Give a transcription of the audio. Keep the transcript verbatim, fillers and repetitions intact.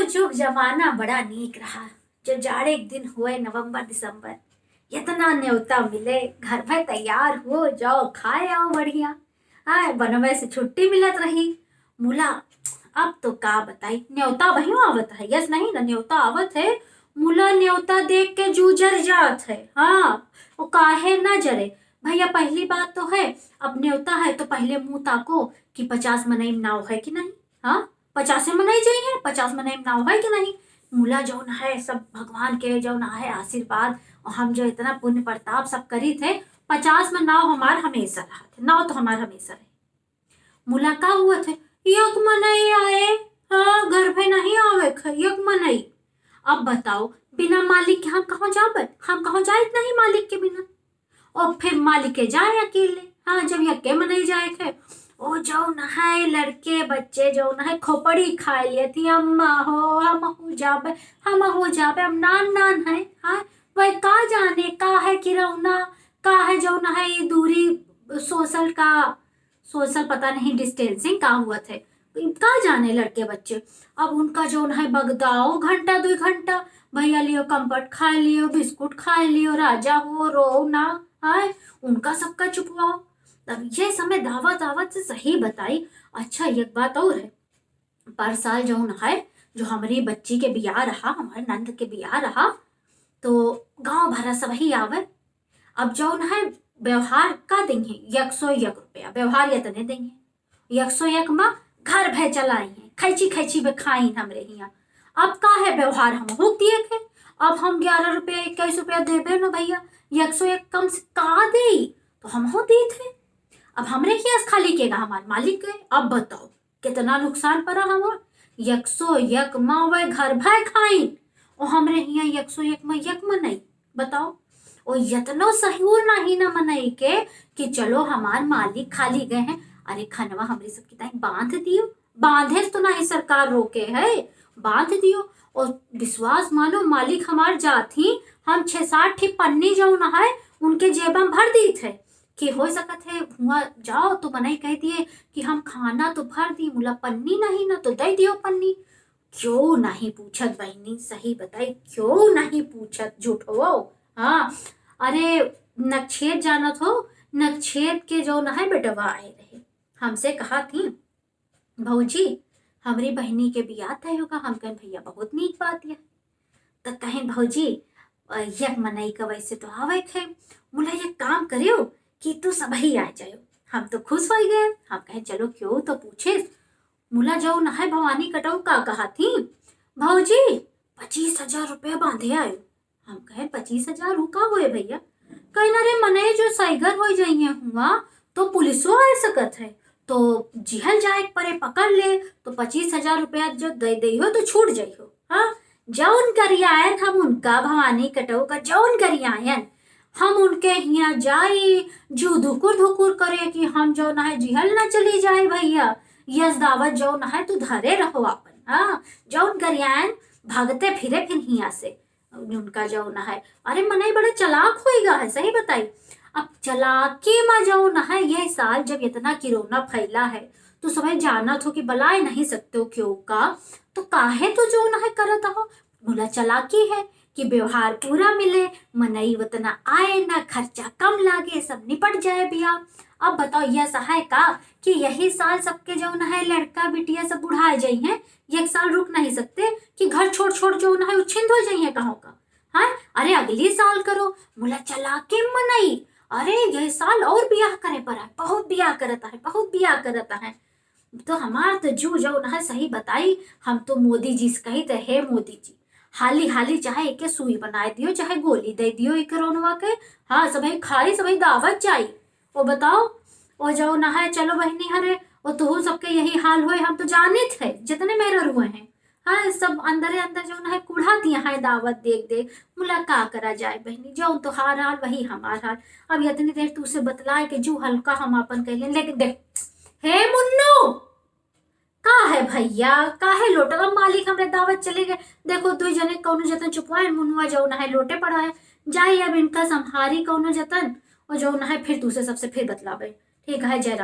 जुग जमाना बड़ा नीक रहा, जो जाड़े के दिन हुए नवंबर दिसंबर, इतना न्योता मिले, घर भर तैयार हो जाओ, खाए आओ बढ़िया। हाँ, बनवे से छुट्टी मिलत रही। मुला, अब तो का बताई, न्योता वही आवत है, यस नहीं ना, न्योता आवत है। मुला न्योता देख के जूझर जात है। हाँ, वो काहे ना जरे भैया, पहली बात तो है, अब न्योता है तो पहले मुँह ताको कि पचास मनई में नाव है कि नहीं। हाँ, पचासे मनई जाई है, पचास मनई में नाव है कि नहीं। मुला जौन है सब भगवान के जौन है आशीर्वाद, और हम जो इतना पुण्य प्रताप सब करी थे, पचास में नाव हमार हमेशा रहा थे, नाव तो हमार हमेशा रहे। मुला का हुआ थे, एक मनई आए, हाँ, घर पे नहीं आवे थे, एक मनई। अब बताओ, बिना मालिक के हम कहाँ जाबे? हम कहाँ जाइत नहीं मालिक के बिना। और फिर मालिक के जाए अकेले। हाँ, जब यक्के मनई जाए थे, ओ जौन है लड़के बच्चे जौन है खोपड़ी खाए लिए थी, अम्मा हो, हम हो जाबे, हम हो जाबे, हम नान नान है। हाँ, वह का जाने का है किरौना, का है जौन है ये दूरी, सोशल का, सोशल पता नहीं डिस्टेंसिंग का हुआ थे, का जाने लड़के बच्चे। अब उनका जौन है बगदाओ घंटा दुई घंटा, भैया लियो कम्पट खाए लियो, बिस्कुट खाए लियो, राजा हो रो ना, आए उनका सबका चुपवाओ। तब ये समय दावत आवत से सही बताई। अच्छा, एक बात और है, पर साल जौन है, जो हमरी बच्ची के बियाह रहा, हमारे नंद के बियाह रहा, तो गांव भरा सब ही आवे। अब जौन है, व्यवहार का देंगे, एक सौ एक रुपया, व्यवहार इतने देंगे। एक सौ एक में घर भर चलाई हैं, खैची खैची बे खाइन हमरे हियाँ। अब का है व्यवहार, हम हो दिए थे। अब हम ग्यारह रुपया, इक्कीस रुपया देबे न भैया, एक सौ एक कम से का दे, तो हम हो दी थे। अब हमरे हियाँ से खाली केगा, हमार मालिक के। अब बताओ, कितना नुकसान पड़ा हमार। एक सौ एक में वह घर भर खाइन, और हमरे हियाँ एक सौ एक में एक मनई। बताओ, और यतनो सहूर नहीं ना मनई के कि चलो हमार मालिक खाली गए हैं, अरे खनवा हमरे सबकी ताई बांध दियो, बांधे से तो नहीं सरकार रोके है, बांध दियो। और विश्वास मानो मालिक हमार जात ही, हम छह सात ठी पन्नी जौन है उनके जेबा में भर दी थे कि हो सकत है हुआ जाओ तो मनई कह दिए कि हम खाना तो भर दी, मुला पन्नी नहीं ना तो दे दियो पन्नी। क्यों नहीं पूछत बहिनी, सही बताई, क्यों नहीं पूछत, झूठ हो। हाँ, अरे नक्षेत जानत हो, नक्षेत के जौन है बेटवा आए रहे, हमसे कहा थी, "भौजी, हमरी बहिनी के बियाह तय होगा।" हम कहें, "भैया, बहुत नीक बात है।" तो कहें, "भौजी, अ, एक मनई का वैसे तो आवे थे, मुला एक काम करियो कि तू सबही आ जायो।" हम तो खुश हो गए, हम कहें, "चलो, क्यों तो पूछे।" मुला जौन है भवानी कटऊ का कहा थी, "भौजी, पच्चीस हजार रुपया बांधे आयो।" हम कहे, "पच्चीस हजार ऊ का होए भैया?" कहे, "ना रे मनई जो साइगर हो जाइए हुआ तो पुलिसो आ सकत है, तो जिहल जाए के परे पकड़ ले, तो पच्चीस हजार रुपया जो दे दे हो तो छूट जाई हो।" हाँ, जौन गरियायन हम उनका भवानी कटऊ का जौन गरियायन, हम उनके हियाँ जाई, जू धुकुर धुकुर करे कि हम जौन है जिहल ना चली जाए भैया, यस दावत जौन है तू धरे रहो आपन। हाँ, जौन गरियायन भागते फिरे फिर हियाँ से उनका जौन है। अरे मनई बड़ा चालाक होइगा है, सही बताई। अब चालाकी में जौन है, यह साल जब इतना किरोना फैला है, तो सबै जानत हो कि बलाए नहीं सकते हो क्यों का, तो काहे तो जौन है करत हो, मुला चालाकी है कि व्यवहार पूरा मिले, मनई उतना आए ना, खर्चा कम लागे, सब निपट जाए बियाह। अब बताओ, यह सहाय का कि यही साल सबके जौन है लड़का बिटिया सब बुढ़ा जाई हैं, एक साल रुक नहीं सकते कि घर छोड़ छोड़ जौन है उच्छिंद हो जाई हैं कहों का। हाँ, अरे अगली साल करो, मुला चालाकी मनई, अरे यह साल और बियाह करे पड़ा है, बहुत बियाह करत है, बहुत बियाह करत है। तो हमार तो जू जौन है सही बताई, हम तो मोदी जी से कही थे, "हे मोदी जी, हाली हाली चाहे एके सुई बनाए दियो, चाहे गोली दे दियो ई कोरोनवा के। हाँ, सबै खाई, सबै दावत जाई।" ओ बताओ, ओ जौन है, चलो बहिनी हरे, ओ तुहू सबके यही हाल होए, हम तो जानित है, जितने मेहरारू हैं, हाँ, सब अंदरे अंदर जौन है कुढ़ा दिया है दावत देख देख। मुला का करा जाए बहिनी, जौन तोहार हाल वही हमार हाल। अब इतनी देर तू से बतलाए के जू हल्का हम आपन कह लें, लेकिन देख, हे मुन्नू, का है भैया, काहे लोटल? अब मालिक हमरे दावत चले गए। देखो, दुई जने कौनो जतन चुपवाए, मुन्नुआ जौन है लोटे पड़ा है। जाई अब इनका संभारी कौनो जतन, और जौन है फिर तू से सबसे फिर बतलावे। ठीक है, जय राम।